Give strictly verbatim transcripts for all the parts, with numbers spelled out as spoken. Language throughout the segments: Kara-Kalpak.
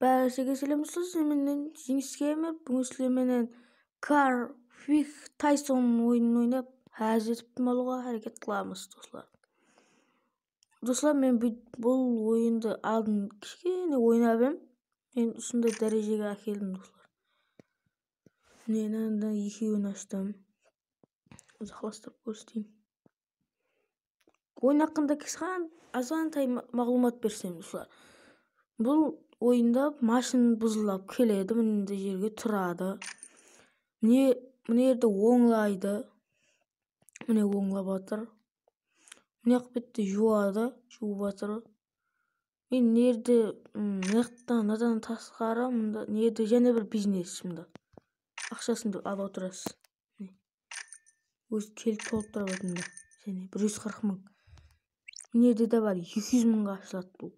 Bársheńizge sálem doslar, sizler menen Jeńis Geymer. Búgin sizler menen Car Fix Tyson oyının oynap, házir etip alıwǵa háreket qılamız, doslar. Doslar, men bu, bul oyındı aldın kishkene oynap em. Men usınday dárejege ákeldim, doslar. Mine, mınanday ekewin ashtım. Uzaqlastırıp kórseteyin. Oyın haqqında kishkene azǵantay ma-, maǵlıwmat bersem, doslar. Bul oyında mashın buzıllap keledi, mınday jerge turadı. Mine, mına jerde ońlaydı. Mine, ońlap atır. Mına jaq bette juwadı, juwıp atır. Men mına jerde, ım, mına jaqtan, mınadan tasqarı, mında, mına jerde jáne bir biznes, mında. Aqshasın dep alıp otırasız. Mine. Ózi kelip tolıp turıp atır mında. Jáne bir júz qırq mıń. Mına jerde de bar, eki júz mıńǵa ashıladı bul.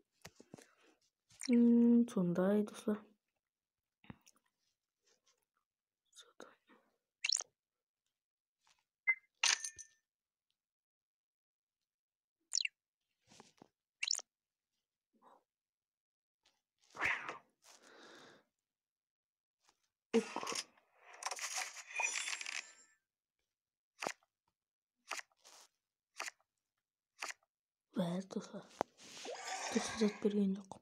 Hmm, sonday, doslar. Bári tosa. Tosa zat bergen joq.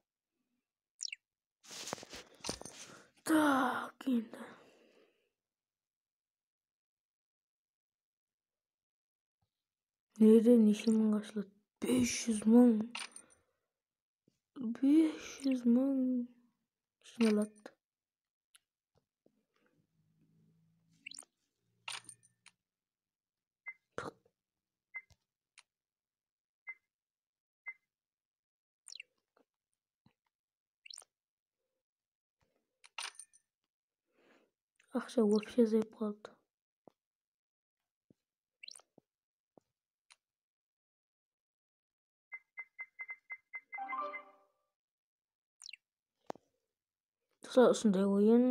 Tak, endi. Nerede neshe mıńǵa ashıladı? Bes júz mıń. Bes júz mıń jıynaladı. Aqsha вообще azayıp qaldı. Doslar, usınday oyın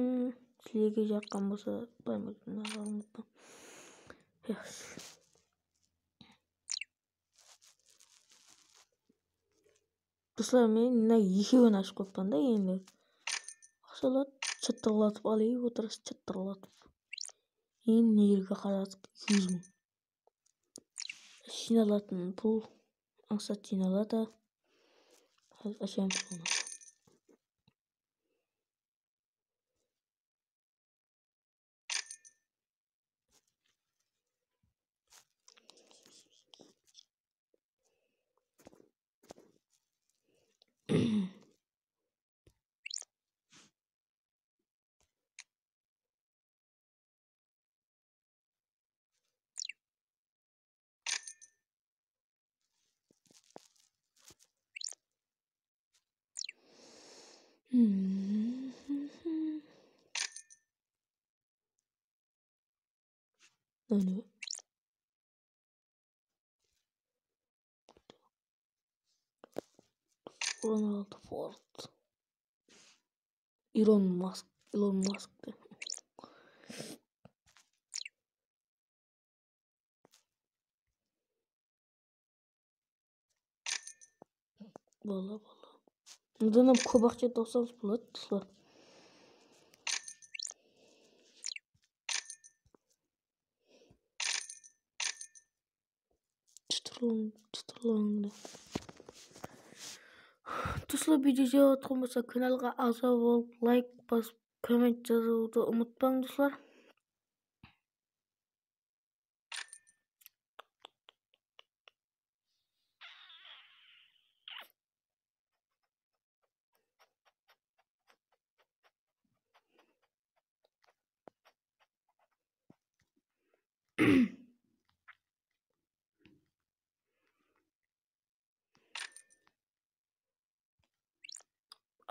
sizlerge jaqqan bolsa, paylaşıp unıtpań. Yaxshi. Doslar, men mına ekewin ashıp qoyıppan da endi. Aqshalar çıttırlatıp alayıq, otırasız çıttırlatıp. Endi nerge qaradıq, eki júz mıń. Jıynalatın pul ańsat jıynaladı. Házir ashayın pulını. Mine. Ronald Ford. Elon Musk. Elon Musk. Bola, bola. Bundan hám kóp aqsha tapsańız boladı, doslar. Çıtırlań, çıtırlań da. Doslar, video jaqtırǵan bolsa, kanalǵa aǵza bolıp, layk basıp, komment jazıwdı umıtpań, doslar.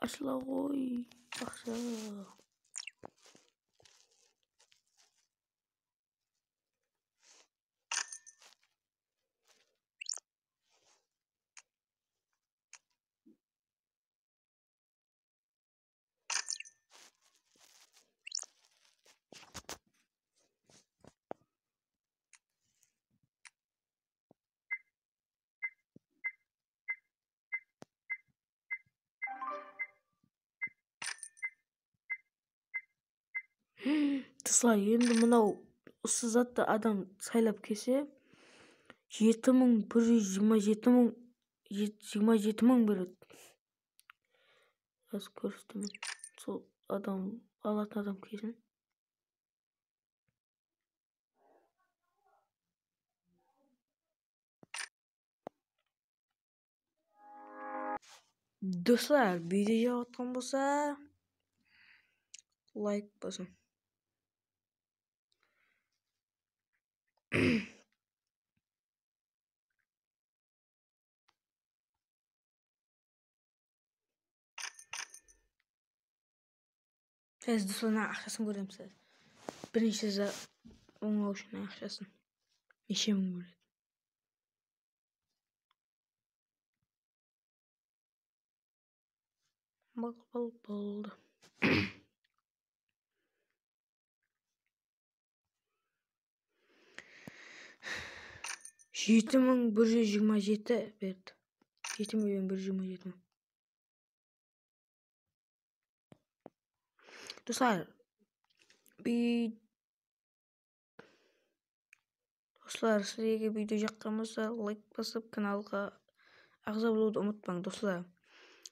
Ashıla ǵoy, aqsha. Doslar, endi mınaw usı zattı adam saylap kelse, jeti mıń bir júz jigirma jeti mıń, jet-, jigirma jeti mıń beredi. Házir kórsetemen. Sol adam, alatın adam kelsin. Doslar, video jaqıp atqan bolsa, layk basıń. Siz doslarına aqshasın kóremiz. Birinshi za-, ońlaw ushın aqshasın. Neshe mıń bóledi? Bal, bal, boldı. Jeti mıń bir júz jigirma jeti berdi. Jeti million bir júz jigirma jeti mıń. Doslar, bi-, doslar, sizlerge video jaqqan bolsa, layk basıp, kanalǵa aǵza bolıwdı umıtpań, doslar.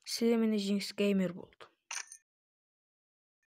Sizler menen Jeńis Geymer boldı.